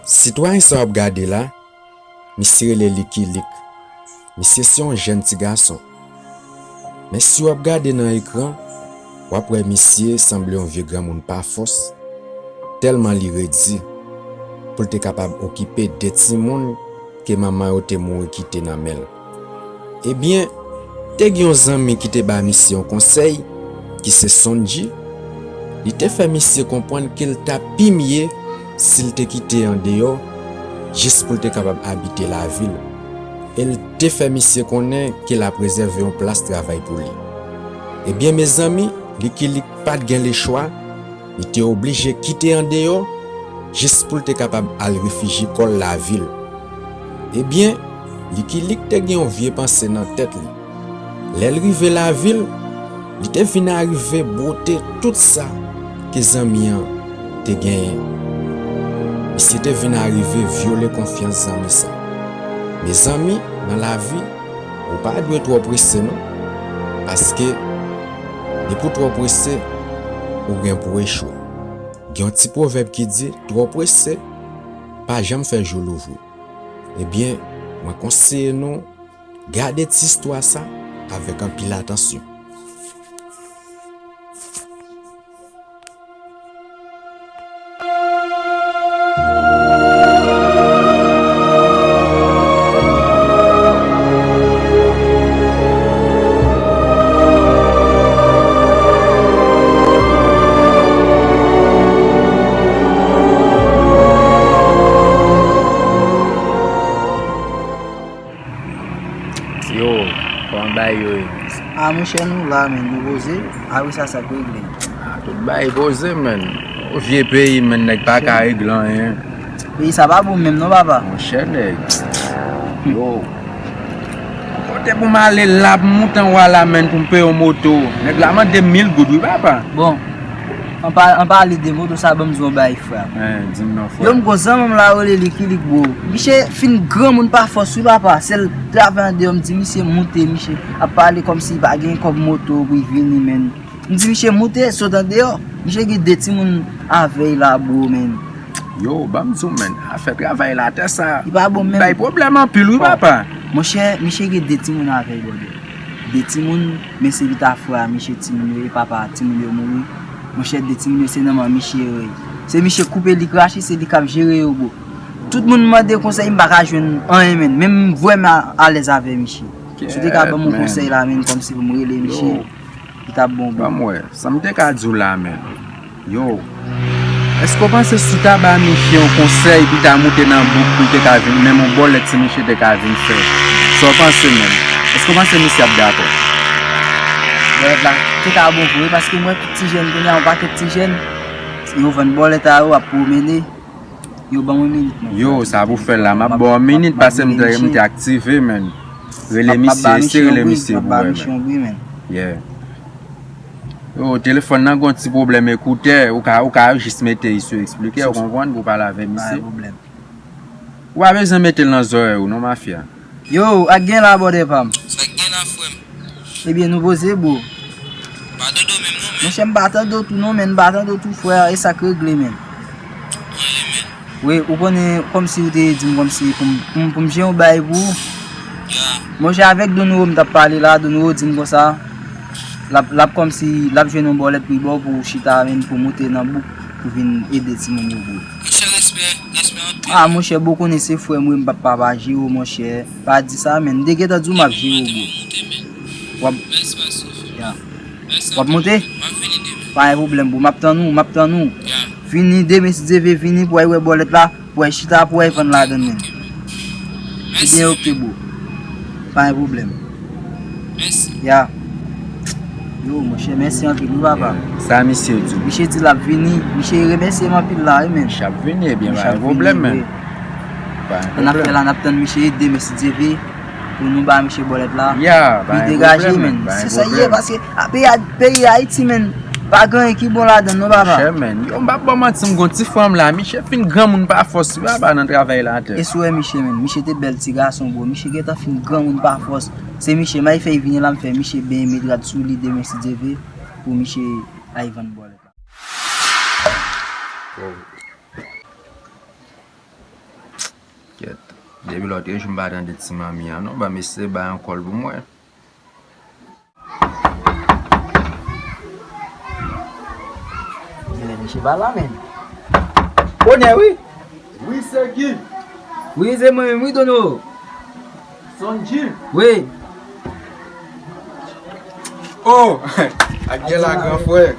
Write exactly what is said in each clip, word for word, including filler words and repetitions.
Sitwayen sa w ap gade la, misye rele Likilik. Misye se yon jèn ti gason. Men si w ap gade nan ekran, w ap wè misye sanble yon vye granmoun pa fòs, tèlman li redi, pou l te kapab okipe de timoun ke manman yo te mouri kite nan men l. Ebyen, te gen yon zanmi ki te ba misye yon konsèy, ki se Sondji. Li te fè misye konprann ke l ta pi mye si l te kite andeyò, jis pou l te kapab abite lavil. E l te fè misye konnen ke l ap rezève yon plas travay pou li. Ebyen, mezanmi, Likilik pa t gen lechwa, li te oblije kite andeyò jis pou l te kapab al refijye kò l lavil. Ebyen, Likilik te gen yon vye panse nan tèt li. Lè l rive lavil, li te vin arive bwote tout sa ke zanmi an te genyen. Misye te vin arive vyole konfyans zanmi sa. Mezanmi, nan lavi, ou pa dwe twò prese non, paske depi w twò prese, ou gen pou echwe. Gen yon ti pwovèb ki di, twò prese pa janm fè jou louvri. Ebyen, mwen konseye nou gade ti istwa sa avèk anpil atansyon. Yo, kòman bagay yo ye? A, monchè, nou la, men, nou poze. A wi, sa, sa k regle. A, tout bagay poze, men. O vye peyi, men, nèg pa ka regle anyen. Peyi sa pa bon menm non, papa. Monchè, nèg. Yo. Kote pou m ale la, pou m moute anwa la, men, pou m peye yon moto? Nèg la mande mil goud, wi, papa. Bon. An pa, an pale de moto sa, ban m di w yon bagay, frè. Hein, di m non, frè. Yo, m gon zanmi m la, rele Likilik, bro. Misye fin granmoun pa fòs, wi, papa. Sèl travay andeyò, m di misye moute, misye ap pale kòmsi li pa gen kòb moto pou l vini, men. M di misye moute, sot andeyò. Misye gen de timoun avè l la, bro, men. Yo, ban m di w, men, afè travay latè sa, li pa bon menm. Bay pwoblèm anpil, wi, papa. Monchè, misye gen de timoun avè l, brother. De timoun, men se li ta frè a misye, timoun yo, e papa timoun yo mouri. Monchè, de timoun yo, se nan men misye yo ye. Se misye koupe, li krache, se li k ap jere yo, bro. Tout moun mande konsèy, m pa ka jwenn anyen, men. Men m vrèman alèz avè misye. Si w te ka ban m yon konsèy la, men, kòmsi pou m rele misye. Yo. Li t ap bon, bro. Ban m wè, sa m te ka di w la, men. Yo, èske w panse si w ta ba misye yon konsèy pou l ta moute nan bouk pou l te ka vin, menm yon bòlèt si misye te ka vin fè? Sa w panse, men? Èske w panse misye ap dakò? Bòlèt la te ka bon vre, paske m wè tout ti jèn kounye a, yon pakèt ti jèn, yo vann bòlèt a yo, ap pwomene. Yo, ban m yon minit, non. Yo, sa pou fè la, m ap ba w yon minit, paske m te, m te aktive, men. Rele misye, eseye rele misye pou wè, men. Yeah. Yo, telefòn nan gon ti pwoblèm ekoutè, ou ka, ou ka jis mete l sou esplike, ou konprann, pou w pale avè misye. Pa gen pwoblèm. Ou pa bezwen mete l nan zòrèy ou non, mafya. Yo, ak gen la, brother pa m. Sa k gen la, frè m? Ebyen, nou poze, bro. Pa tande w menm non, men. Monchè, m pa tande w tou non, men, m pa tande w tou, frè, e sa k regle, men. Anyen, men. Wi, ou konnen, kòmsi ou te di m kòmsi pou m, pou m, pou m jere yon bagay pou ou. Ya. Monchè, avèk Donoro m t ap pale la, Donoro di m konsa, l ap, l ap kòmsi, l ap jwenn yon bòlèt pou l ba w pou w chita, men, pou w moute nan bouk, pou vin ede timoun yo, bro. Monchè, respè, respè anpil. A, monchè, bro, konnen se frè m, wi, m p ap pa, pa jere w, monchè. Pa di sa, men, m te gentan di w m ap jere w, bro. W ap, ya. W ap monte? Pa gen pwoblèm, bro. M ap tann ou, m ap tann ou. Vini demen, si Dye vle, vini pou w al wè bòlèt la, pou w al chita, pou w al vann ladann, men. Ebyen, oke, bro. Pa gen pwoblèm. Ya. Yo, monchè, mèsi anpil, wi, papa. Sa misye di w? Misye di l ap vini. Misye remèsye m anpil la, wi, men. Misye ap vini, ebyen, pa gen pwoblèm, men. Pa gen pwoblèm. Annafè la, n ap tann misye demen, si Dye vle. Pou nou ba misye bòlèt la. Ya, pa gen pwoblèm, men. Se sa l ye, paske, a, peyi a, peyi Ayiti, men, pa gen anyen ki bon ladann, non, papa. Monchè, men, yo, m p ap ba w manti, m gon ti frè m la, misye fin granmoun pa fòs, wi, papa, nan travay latè. E si w wè misye, men, misye te bèl ti gason, bro. Misye gentan fin granmoun pa fòs. Se misye, m al fè l vini la, m fè misye benyen, met rad sou li, demen, si Dye vle, pou misye al vann bòlèt la. Kèt. Depi lòt jou m pa tande ti manmi an non, ban mesye bay yon kòl pou mwen. Men misye pa la, men. Bonè, wi. Wi, se ki? Wi, se mwen menm, wi, Dono. Sonji? Wi. Oh, ak gen la, gran frè.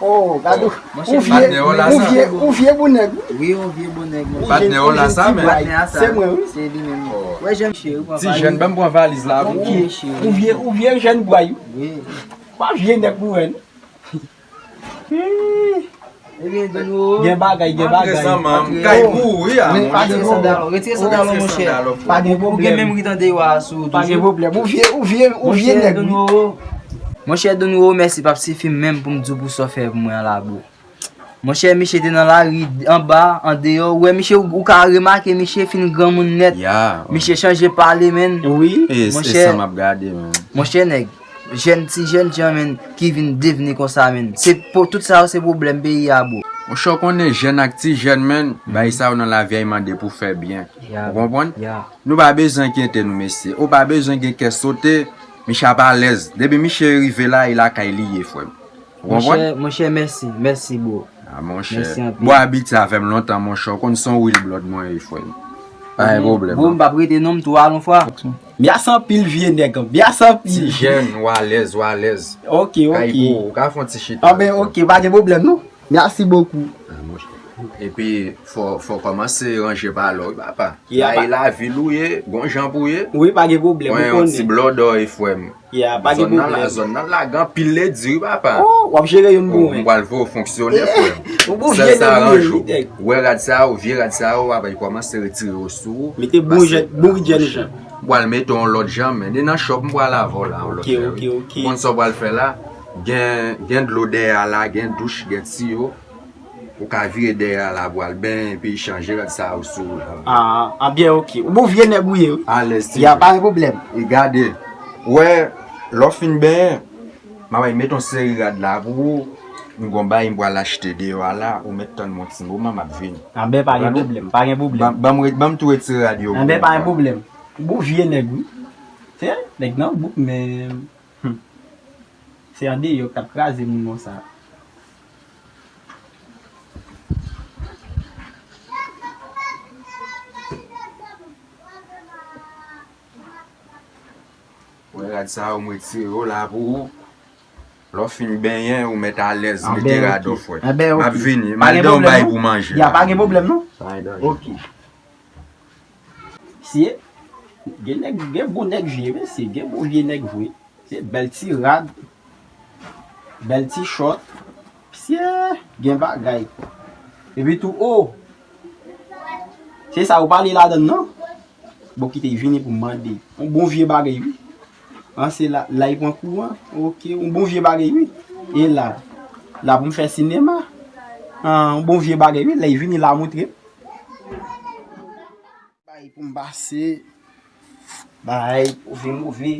Oh, gade, ou vye, ou vye, ou vye bon nèg. Wi, ou vye bon nèg, mwen. Patnè w la sa, men. Patnè a sa. Se mwen, wi. Se li menm. Wè, jan m cheri, ou pran valiz. Ti jèn, ban m pran valiz la pou ou. Ou vye, ou vye jèn bway. Wi. Pa vye nèg pou wè, non. Ebyen, Dono. Gen bagay, gen bagay. Antre zanmi m, kay pou ou, wi, a, monchè. Retire sandal ou, retire sandal ou, monchè. Pa gen pwoblèm. Ou gen menm rit andeyò a sou ou toujou. Pa gen pwoblèm. Ou vye, ou vye, ou vye nèg, wi. Monchè, Dono, mèsi p ap sifi m menm pou m di w pou sa w fè pou mwen an la, bro. Monchè, misye te nan lari, anba, andeyò. Ou wè, misye, ou, ou ka remake, misye fin granmoun nèt. Misye chanje pale, menn. Wi. E, e sa m ap gade, menn. Monchè, nèg, jèn, ti jèn jan, menn, ki vin devni konsa, menn. Se pou, tout sa yo, se pwoblèm peyi a, bro. Monchè, w konnen jèn ak ti jèn, menn, bagay sa yo nan lavi a, e mande pou fè byen. Ou konprann? Nou pa bezwen enkyete nou, mesye. Ou pa bezwen gen kè sote. Misye ap alèz. Depi misye rive la, e lakay li ye, frè m. Ou konprann? Monchè, monchè, mèsi, mèsi, bro. A, monchè. Mèsi anpil. Bro, abitye avè m lontan, monchè. Ou konn se yon real blood mwen ye, frè m. Pa gen pwoblèm, bro, non. M p ap rete non, m tou al yon fwa. Mèsi anpil, vye nèg, mèsi anpil. Ti jèn, w alèz, w alèz. Ok, ok. Kay pou ou, ou ka fè yon ti chita. Anben, ok, pa gen pwoblèm, non. Merci beaucoup. A, monchè. Epi, fò, fò kòmanse ranje palè w, wi, papa. Kay la, vil ou ye, gon jan pou ye. Wi, pa gen pwoblèm, ou konnen. Mwen yon ti blòdòy, frè m. Ya, pa gen pwoblèm. Zòn nan la, zòn nan la, gen anpil ledi, wi, papa. Oh, w ap jere youn pou mwen. M pral voye w fonksyone, frè m. Ou bon vye nèg ou ye, wi, nèg. Wè rad sa yo, vye rad sa yo, papa, li kòmanse retire yo sou ou. Mete bon jan, bon jan. M pral mete yon lòt jan, men li nan chòp, m pral avè w la, yon lòt lè, wi. Ok, ok, ok. Ou konn sa w pral fè la? Gen, gen dlo dèyè a la, gen douch, gen tiyo. Ou ka vire dèyè a la pou al benyen, epi chanje rad sa yo sou ou la. Ah, ah, byen, ok. Ou bon vye nèg ou ye, wi. Alèz, ti jèn. Ya, pa gen pwoblèm. E gade, wè, lè w fin benyen, m a bay met yon seri rad la pou ou. M gon bagay m pral achte deyò a la, ou mèt tann mwen yon ti moman, m ap vini. Anben, pa gen pwoblèm, pa gen pwoblèm. Ban, ban m re-, ban m tou retire rad yo pou ou. Anben, pa gen pwoblèm. Ou bon vye nèg, wi. Se nèg nan bouk, men, hmm. Se andeyò k t ap kraze moun konsa. Wè rad sa yo, m retire yo la pou ou. Lè w fin benyen, ou mèt alèz, mete rad ou, frè. M ap vini, m al dan yon bay pou manje. Ya, pa gen pwoblèm, non. Ok. Mesye, gen nèg, gen bon nèg vye, mesye, gen bon vye nèg vre. Se bèl ti rad, bèl ti chòt. Mesye, gen bagay. Epi tou, oh! Se sa ou pale ladann nan? Bon, kite, vini pou m mande. Yon bon vye bagay, wi. An, se la, la, li pran kouran. Ok, yon bon vye bagay, wi. E la, la pou m fè sinema. An, yon bon vye bagay, wi. Lè li vini la, montre m. Bay pou m pase. Bay, move, move.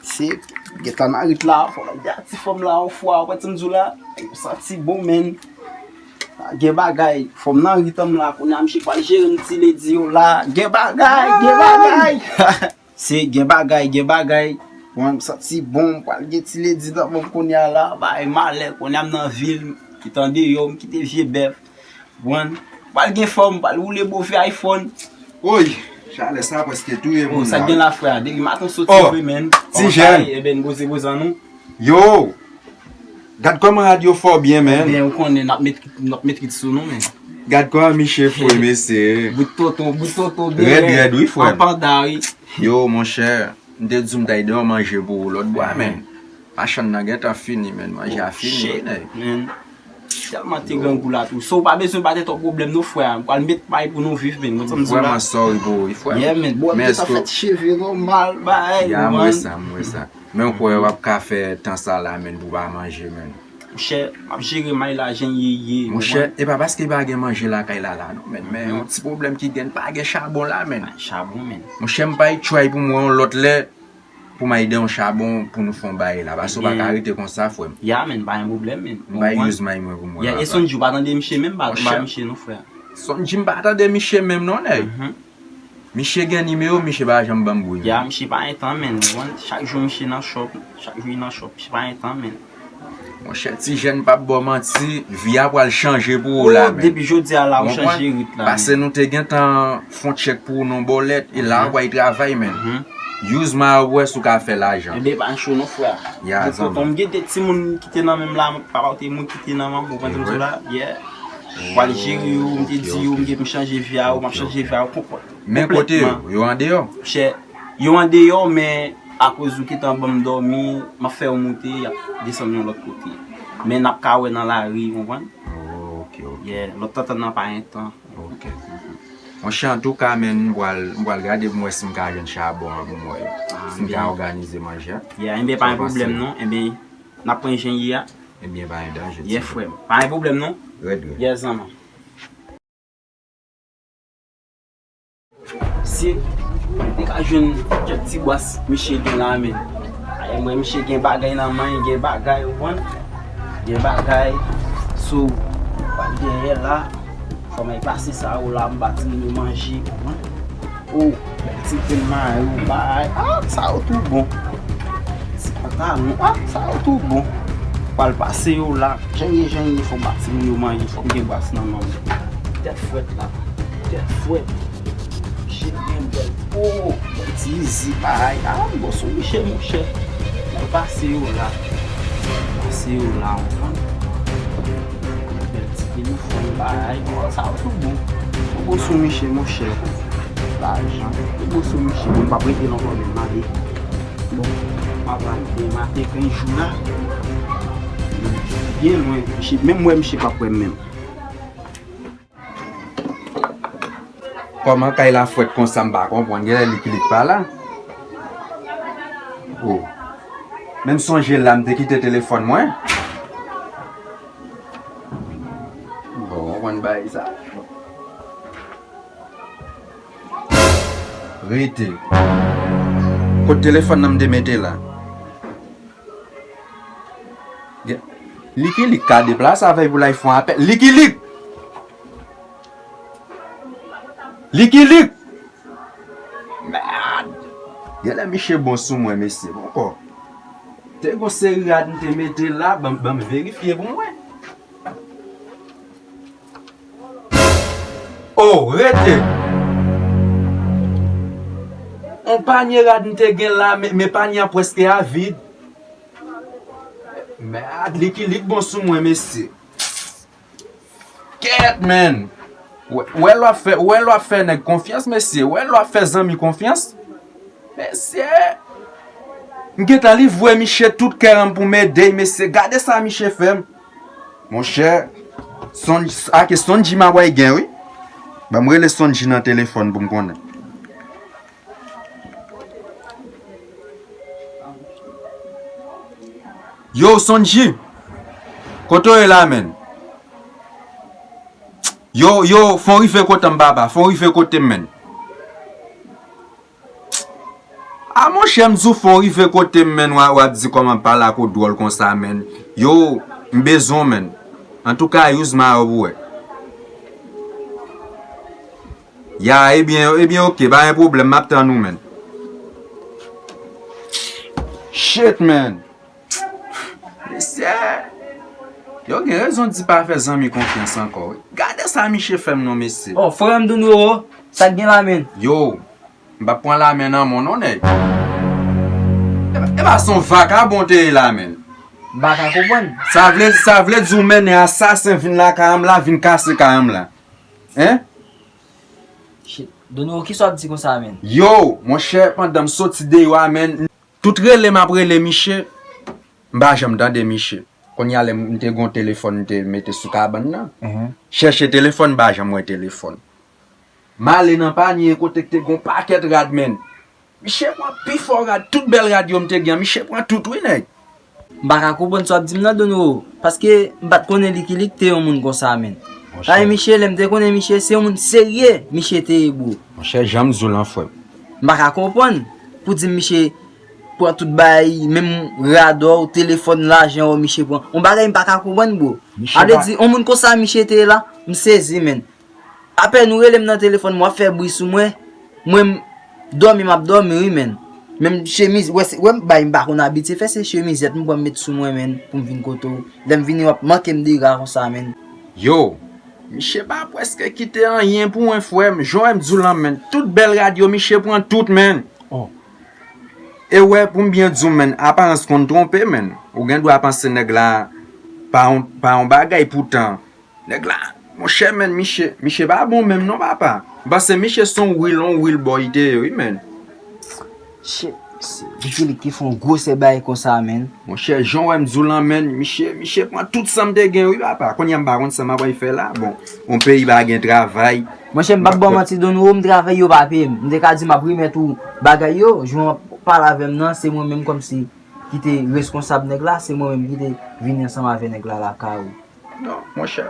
Se, gentan nan rit la, fò m di a ti fanm la, yon fwa, ou konprann sa m di w la? Yo santi bon, menn. Gen bagay, fanm nan rit an m la, kounye a, misye pral jere m ti ledi yo la. Gen bagay, gen bagay! Se, gen bagay, gen bagay. Bon, m santi bon, m pral gen ti ledi nan men m kounye a la. Bay, malè, kounye a m nan vil, m kite andeyò, m kite vye bèf. Bon, pral gen fanm, pral woule bove iPhone. Woy, chalè sa prèske touye moun la. Sa k gen la, frè? Depi maten w soti vre, menn. Ti jèn. Ebyen, poze, poze an nou. Yo! Gad kòman rad yo fò byen, menn. Ebyen, ou konnen, n ap met, n ap met rit sou nou, menn. Gad kòman misye fre, mesye. Bout toto, bout toto, rèd, rèd, wi, frè. An panda, wi. Yo, monchè. M te di w m t al deyò manje pou ou lòt bò a, menn. Machann nan gentan fini, menn. Manje a fini, wi, nèg. Tèlman te grangou la tou. So, ou pa bezwen pa te twòp pwoblèm non, frè. M pral met bay pou nou viv, menn. Konn sa m di w la? Vrèman sorry pou ou, wi, frè. Yeah, menn. Bon, m gentan fèt cheve nòmal, bay. Ya, m wè sa, m wè sa. Men ou kwè w ap ka fè tan sa la, menn, pou w pa manje, menn? Monchè, m ap jere may la jan l ye ye, ou konprann? Monchè, e pa paske pa gen manje lakay la la non, menn, men yon ti pwoblèm ki gen, pa gen chabon la, menn. Pa chabon, menn. Monchè, m pral try pou m wè yon lòt lè. pou m al de yon chabon pou nou fè yon bagay la. Paske w pa ka rete konsa, frè m. Ya, men, pa gen pwoblèm, men. M bay use may mwen pou mwen. Ya, e Sonji, ou pa tande misye menm, m pa, m pa misye non, frè. Sonji, m pa tande misye menm non, nèg. Misye gen nimewo, misye pa janm ban m bri. Ya, misye pa gen tan, men. Ou konprann? Chak jou misye nan shop, chak jou li nan shop, misye pa gen tan, men. Monchè, ti jèn p ap ba w manti, vi a pral chanje pou ou la, men. Depi jodi a la, ou chanje rit la, men. Paske nou te gentan fè yon tchèk pou ou nan bòlèt, e la, ou pral travay, men. Use may ou wè si w ka fè lajan. Enben, pa cho non, frè. Ya, zanmi. Kontan, m gen de timoun ki te nan menm la, papa ou te moun ki te nan manman, ou konprann sa m di w la? Yeah. W al jere yo, m te di yo, m gen, m chanje vi a yo, m ap chanje vi a yo konplètman. Men kote yo? Yo andeyò? Chè, yo andeyò, men akoz ou gentan ban m dòmi, m ap fè yo moute, y ap desann yon lòt kote. Men n ap ka wè nan lari, ou konprann? Oh, ok, ok. Yeah, lòt tantan nan pa gen tan. Ok. Monchè, antouka, men, m pral, m pral gade pou m wè si m ka jwenn chabon an pou m wè. Ah, si m ka òganize manje a. Yeah, enben, pa gen pwoblèm non. Enben, n ap pran jan ye a. Ebyen, pa gen danje. Yeah, frè m. Pa gen pwoblèm non. Rèd, rèd. Yeah, zanmi. Si m te ka jwenn kèk ti bwas misye gen la, men. Ay, mwen, misye gen bagay nan men, gen bagay, ou konprann? Gen bagay. So, pa dèyè la. Fò m al pase sa yo la, m ba timoun yo manje, ou konprann? Oh, bèl ti pen mayo, bay. Ah, sa yo tou bon. Ti pantalon, ah, sa yo tou bon. Pral pase yo la. Jan ye, jan ye, fò m ba timoun yo manje, fò m gen bwas nan men m. Tèt frèt la. Tèt frèt. Misye gen bèl po, bèl ti izi, bay. Ah, m bon sou misye, monchè. Mwen pase yo la. Pase yo la, ou konprann? Bèl ti telefòn, bay. Bon, sa yo tou bon. Mwen bon sou misye, monchè. Lajan. Mwen bon sou misye. Bon, m p ap rete lontan, men m ale. Bon, m ap ale demen maten, pen jou la. Byen lwen. Misye, menm wè misye p ap wè m menm. Kòman kay la frèt konsa, m pa konprann. Genlè Likilik pa la. Oh. Menm sonje la, m te kite telefòn mwen. Bon, ou konn bagay sa. Rete. Kot telefòn nan m te mete la? Gen, Likilik ka deplase avè l pou l al fè yon apèl. Likilik! Likilik! Mèd! Genlè misye bon sou mwen, mesye. Bon, kò. Te gon seri rad m te mete la, ban m, ban m verifye pou m wè. Oh, rete! On panye rad m te gen la, men, men panye a prèske a vid. Mèd, Likilik bon sou mwen, mesye. Kèt, man! Wè, wè lè w ap fè, wè lè w ap fè nèg konfyans, mesye. Wè lè w ap fè zanmi konfyans. Mesye! M gentan livre misye tout kè m pou m ede l, mesye. Gade sa misye fè m. Monchè, Sonj, ake Sonji m ap wè gen, wi. Ban m rele Sonji nan telefòn pou m konnen. Yo, Sonji! Kote w ye la, menn? Yo, yo, fon rive kote m, papa. Fon rive kote m, menn. A monchè, m di w fon rive kote m, menn, w a, w ap di kòman m pale ak ou dwòl konsa, menn. Yo, m bezwen w, menn. Antouka, use may ou pou wè. Ya, ebyen, ebyen, oke, pa gen pwoblèm, m ap tann ou, menn. Shit, man. Mesye, yo gen rezon di pa fè zanmi konfyans ankò, wi. Gade sa misye fè m non, mesye. Oh, frè m, Donoro, sa k gen la, menn? Yo, m p ap pran lamen nan men w non, nèg. E pa, e pa se yon vakabon te ye la, menn. M pa ka konprann. Sa vle, sa vle di w mennen asasen vin lakay m la, vin kase kay m la. Hein? Shit. Donoro, kisa w ap di konsa, menn? Yo, monchè, pandan m soti deyò a, menn, tout rele m ap rele misye, m pa janm tande misye. Kounye a lè m te gon telefòn m te mete sou kabann nan. Chèche telefòn, m pa janm wè telefòn. M ale nan panye kote k te gon pakèt rad, menn. Misye pran pifò rad, tout bèl rad yo m te gen an, misye pran tout wi, nèg. M pa ka konprann sa w ap di m nan, Donoro, paske m pa t konnen Likilik te yon moun konsa, menn. Paske misye, lè m te konnen misye, se yon moun serye misye te ye, bro. Monchè, jan m di w lan, frè m. M pa ka konprann pou di m misye pran tout bagay, menm rad ou, telefòn, lajan ou, miche pran. On bagay m pa ka konprann, bro. Sa vle di, on moun konsa miche te ye la, m sezi, menn. Apèn ou rele m nan telefòn, w ap fè bri sou mwen. Mwen, m dòmi, m ap dòmi, wi, menn. Menm chemiz, wè, se, wè, m bay, m pa konn abitye fè, se chemizèt m pran m met sou mwen, menn, pou m vin kote w. Lè m vini, w ap manke m dega konsa, menn. Yo, miche pa prèske kite anyen pou mwen, frè m. Jan w wè m di w lan, menn. Tout bèl rad yo, miche pran tout, menn. Oh. E wè, pou m byen di w, menn, aparans konn twonpe, menn. Ou gen dwa panse nèg la pa yon, pa yon bagay, poutan nèg la, monchè, menn, miche, miche pa bon menm non, papa. M panse miche se yon real, yon real boy te ye, wi, menn. Shit, se Wikilik ki fè yon gwosè bagay konsa, menn. Monchè, jan w wè m di w lan, menn, miche, miche pran tout sa m te gen, wi, papa. Kounye a m pa konn sa m ap fè la. Bon, yon peyi pa gen travay. Monchè, m p ap ba w manti, Don Wo, m travay, yo pa peye m. M te ka di m ap remèt ou bagay yo, jan w ap pale avè m nan, se mwen menm kòmsi ki te reskonsab nèg la, se mwen menm ki te vini ansanm avè nèg la lakay ou. Non, monchè,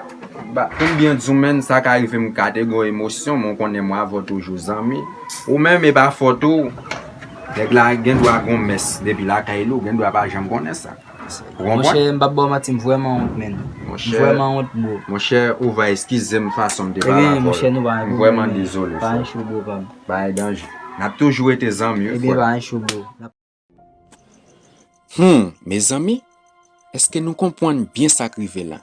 ba, pou m byen di w, menn, sa ka rive m ka te gen yon emosyon, men w konnen mwen avè w toujou zanmi. Ou menm, e pa fòt ou. Nèg la gen dwa gen yon mès depi lakay li, ou gen dwa pa janm konnen sa. Ou konprann? Monchè, m p ap ba w manti, m vrèman wont, menn. M vrèman wont, bro. Monchè, ou va eskize m fason m te pale avè w. Ebyen, monchè, nou pa gen pwoblèm, menn. M vrèman dezole, frè. Pa gen cho, bro, pa m. Pa gen danje. N ap toujou rete zanmi, wi, frè. Ebyen, pa gen cho, bro. Hum, mezanmi, èske nou konprann byen sa k rive la?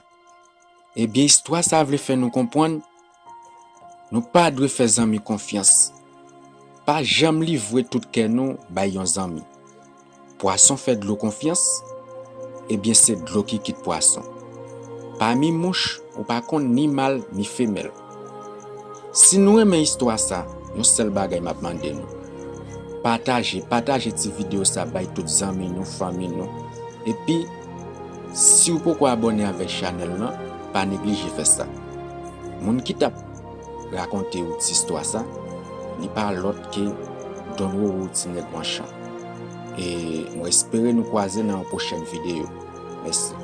Ebyen, istwa sa vle fè nou konprann, nou pa dwe fè zanmi konfyans. Pa janm livre tout kè nou bay yon zanmi. Pwason fè dlo konfyans, ebyen, se dlo ki kit pwason. Pami mouch, ou pa konn ni mal ni femèl. Si nou renmen istwa sa, yon sèl bagay m ap mande nou. Pataje, pataje ti videyo sa bay tout zanmi nou, fanmi nou. Epi, si w poko abòne avèk chanèl lan, pa neglije fè sa. Moun ki t ap rakonte w ti istwa sa, li pa lòt ke Don Roro, ti nèg Manchan. E mwen espere nou kwaze nan yon pwochèn videyo. Mèsi.